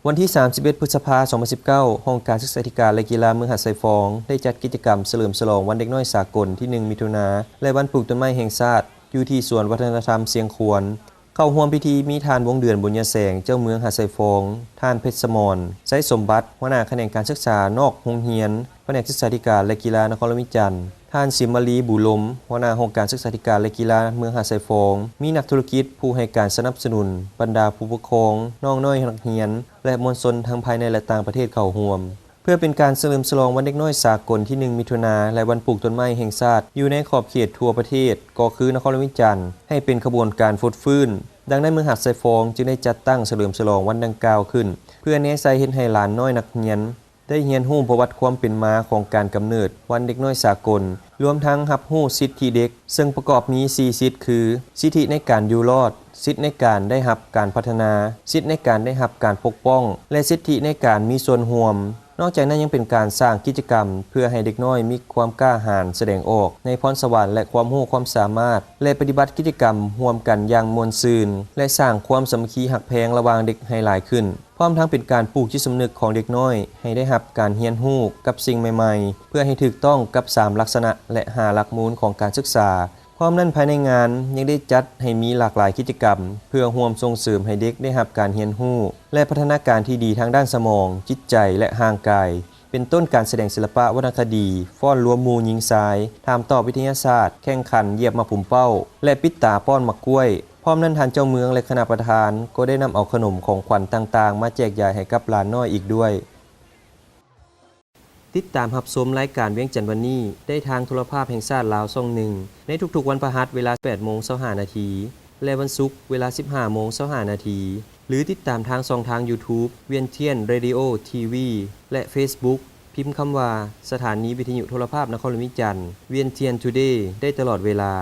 ວັນທີສາມສິບເອັດ ພຶດສະພາ ສອງພັນສິບເກົ້າ, ຫ້ອງການສຶກສາທິການ ແລະ ກິລາເມືອງຫາດຊາຍຟອງ ໄດ້ຈັດກິດຈະກຳສະເຫຼີມສະຫຼອງວັນເດັກນ້ອຍສາກົນທີໜຶ່ງ ມິຖຸນາ ແລະ ວັນປູກຕົ້ນໄມ້ແຫ່ງຊາດ ຢູ່ທີ່ສວນວັດທະນະທຳຊຽງຂວນ. ເຂົ້າຮ່ວມພິທີມີທ່ານ ວົງເດືອນ ບຸນຍະແສງ ເຈົ້າເມືອງຫາດຊາຍຟອງ, ທ່ານ ເພັດສະໝອນ ໄຊສົມບັດ ຫົວໜ້າຂະແໜງການສຶກສານອກໂຮງຮຽນ ພະແນກສຶກສາທິການ ແລະ ກິລານະຄອນຫຼວງວຽງຈັນ, ທ່ານ ສິມມາລີ ບູລົມ ຫົວໜ້າຫ້ອງການສຶກສາທິການ ແລະ ກິລາເມືອງຫາດຊາຍຟອງ, ມີນັກທຸລະກິດ ຜູ້ໃຫ້ການສະໜັບສະໜູນ, ບັນດາຜູ້ປົກຄອງ, ນ້ອງນ້ອຍນັກຮຽນ ແລະ ມວນຊົນທັງພາຍໃນ ແລະ ຕ່າງປະເທດເຂົ້າຮ່ວມ. ເພື່ອເປັນການສະເຫຼີມສະຫຼອງວັນເດັກນ້ອຍສາກົນທີໜຶ່ງ ມິຖຸນາ ແລະ ວັນປູກຕົ້ນໄມ້ແຫ່ງຊາດ ຢູ່ໃນຂອບເຂດທົ່ວປະເທດ, ກໍຄືນະຄອນຫຼວງວຽງຈັນ ໃຫ້ເປັນຂະບວນການຟົດຟື້ນ. ດັ່ງນັ້ນ ເມືອງຫາດຊາຍຟອງຈຶ່ງໄດ້ຈັດຕັ້ງສະເຫຼີມສະຫຼອງວັນດັ່ງກ່າວຂຶ້ນ ເພື່ອແນໃສ່ເຮັດໃຫ້ຫຼານນ້ອຍນັກຮຽນ ໄດ້ຮຽນຮູ້ປະຫວັດຄວາມເປັນມາຂອງການກຳເນີດວັນເດັກນ້ອຍສາກົນ, ລວມທັງຮັບຮູ້ສິດທິເດັກ, ເຊິ່ງປະກອບມີສີ່ສິດຄື ສິດທິໃນການຢູ່ລອດ, ສິດໃນການໄດ້ຮັບການພັດທະນາ, ສິດໃນການໄດ້ຮັບການປົກປ້ອງ ແລະ ສິດທິໃນການມີສ່ວນຮ່ວມ. ນອກຈາກນັ້ນຍັງເປັນການສ້າງກິດຈະກຳເພື່ອໃຫ້ເດັກນ້ອຍມີຄວາມກ້າຫານສະແດງອອກໃນພອນສະຫວັນ ແລະ ຄວາມຮູ້ຄວາມສາມາດ ແລະ ປະຕິບັດກິດຈະກຳຮ່ວມກັນຢ່າງມ່ວນຊື່ນ ແລະ ສ້າງຄວາມສາມັກຄີຮັກແພງລະຫວ່າງເດັກໃຫ້ຫຼາຍຂຶ້ນ. ພ້ອມທັງເປັນການປູກຈິດສຳນຶກຂອງເດັກນ້ອຍໃຫ້ໄດ້ຮັບການຮຽນຮູ້ກັບສິ່ງໃໝ່ໆ ເພື່ອໃຫ້ຖືກຕ້ອງກັບສາມລັກສະນະ ແລະ ຫ້າຫຼັກມູນຂອງການສຶກສາ. ພ້ອມນັ້ນ ພາຍໃນງານຍັງໄດ້ຈັດໃຫ້ມີຫຼາກຫຼາຍກິດຈະກຳ ເພື່ອຮ່ວມສົ່ງເສີມໃຫ້ເດັກໄດ້ຮັບການຮຽນຮູ້ ແລະ ພັດທະນາການທີ່ດີທາງດ້ານສະໝອງ, ຈິດໃຈ ແລະ ຮ່າງກາຍ ເປັນຕົ້ນການສະແດງສິລະປະວັນນະຄະດີ, ຟ້ອນລວມໝູ່ຍິງຊາຍ, ຖາມຕອບວິທະຍາສາດ, ແຂ່ງຂັນຢຽບໝາກປຸມເປົ້າ ແລະ ປິດຕາປ້ອນໝາກກ້ວຍ. ພ້ອມນັ້ນ ທ່ານເຈົ້າເມືອງ ແລະ ຄະນະປະທານ ກໍໄດ້ນຳເອົາຂະໜົມຂອງຂວັນຕ່າງໆ ມາແຈກຢາຍໃຫ້ກັບຫຼານນ້ອຍອີກດ້ວຍ. ຕິດຕາມຮັບຊົມລາຍການວຽງຈັນວັນນີ້ ໄດ້ທາງໂທລະພາບແຫ່ງຊາດລາວຊ່ອງໜຶ່ງ ໃນທຸກໆວັນພະຫັດເວລາແປດໂມງຊາວຫ້ານາທີ ແລະ ວັນສຸກເວລາສິບຫ້າໂມງຊາວຫ້ານາທີ ຫຼື ຕິດຕາມທາງຊ່ອງທາງ YouTube ວຽງທຽນ Radio TV ແລະ Facebook ພິມຄຳວ່າ ສະຖານີວິທະຍຸໂທລະພາບນະຄອນຫຼວງວຽງຈັນ ວຽງທຽນ Today ໄດ້ຕະຫຼອດເວລາ.